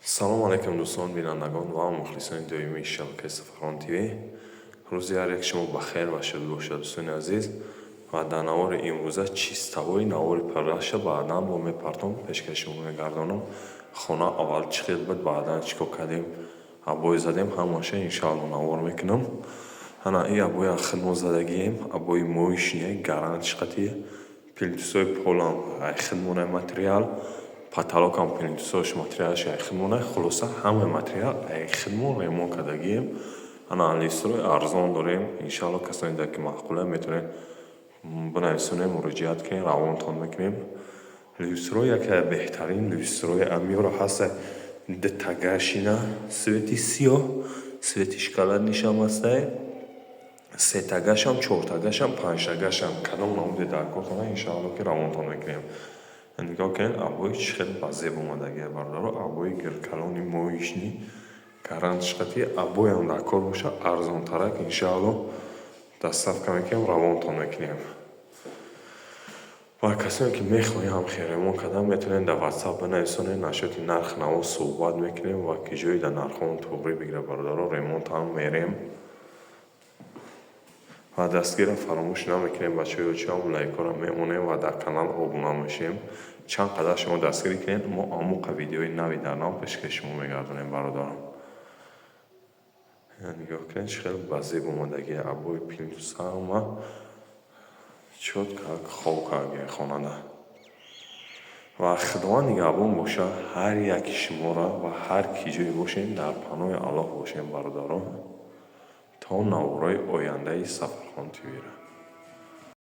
Салому алайкум, дӯстон, бинандагон ва мухлисони доимии шабакаи Сафархон ТВ. Рӯзи ҳар як шумо ба хейр ва шодӣ бошад, дӯстони азиз. Ва дар навори имрӯза чистовой навори пурраша баъдан бо мепартом, пешкаши шумо мегардонам. Хона аввал чӣ хел буд, баъдан чӣ кор кардем, обои задем, ҳамаша иншоалло навор мекунам. Ана и обоя худмо задагием, обои моечный, гарантиш қатъи. Плинтусои полам ай худмонай материал, потолокам плинтусош материалаш ай худмонай. Хулоса, ҳамаи материал ай худмон ремонт кардагием. Ана люстрои арзон дорем. Иншоалло, касоне ки маъқула, метавонед бинависонем, муроҷиат кунем, равонтон мекунем. Люстро яке беҳтарин люстрои амиёро ҳаста, дутагашина цвети сиёҳ, цвети шоколадныйшам ҳастай, сетагашам, чортагашам, панҷтагашам. Кадом намуде дар кортона, иншоалло, ки равонтон мекунем. Нигоҳ кунед, обои чӣ хел ба зеб омадагия, бародаро. Обои гиркалони моечный, гарантиш қатъи. Обоям дар кор боша, арзонтарак иншоалло доставка мекунем, равонтон мекунем. Ва касоне ки мехоҳем ҳамхел ремонт кардан, метавонед дар Ватсап бинависонед, насчёти нарх наво суҳбат мекунем ва ки ҷое дар нархҳоон туғрӣ бигирад, бародаро, ремонтам мерем. Ва дастгирро фаромӯш намекунем, бачаҳои очиам, лайкҳоро мемонем ва дар канал обуна мешем. Чанд қадар шумо дастгирӣ кунед, мо амуқа видеои нави дар нав пешкаши шумо мегардонем, бародарон. Нигоҳ кунед, чӣ хел ба зеб омадагия обои, плинтус ҳама чётко хоб кардагия хонада. Ва Худованд нигаҳбон боша ҳар яки шуморо ва ҳар ки ҷое бошем, дар паноҳи Аллоҳ бошем, бародарон, то наворҳои ояндаи Сафархон ТВра.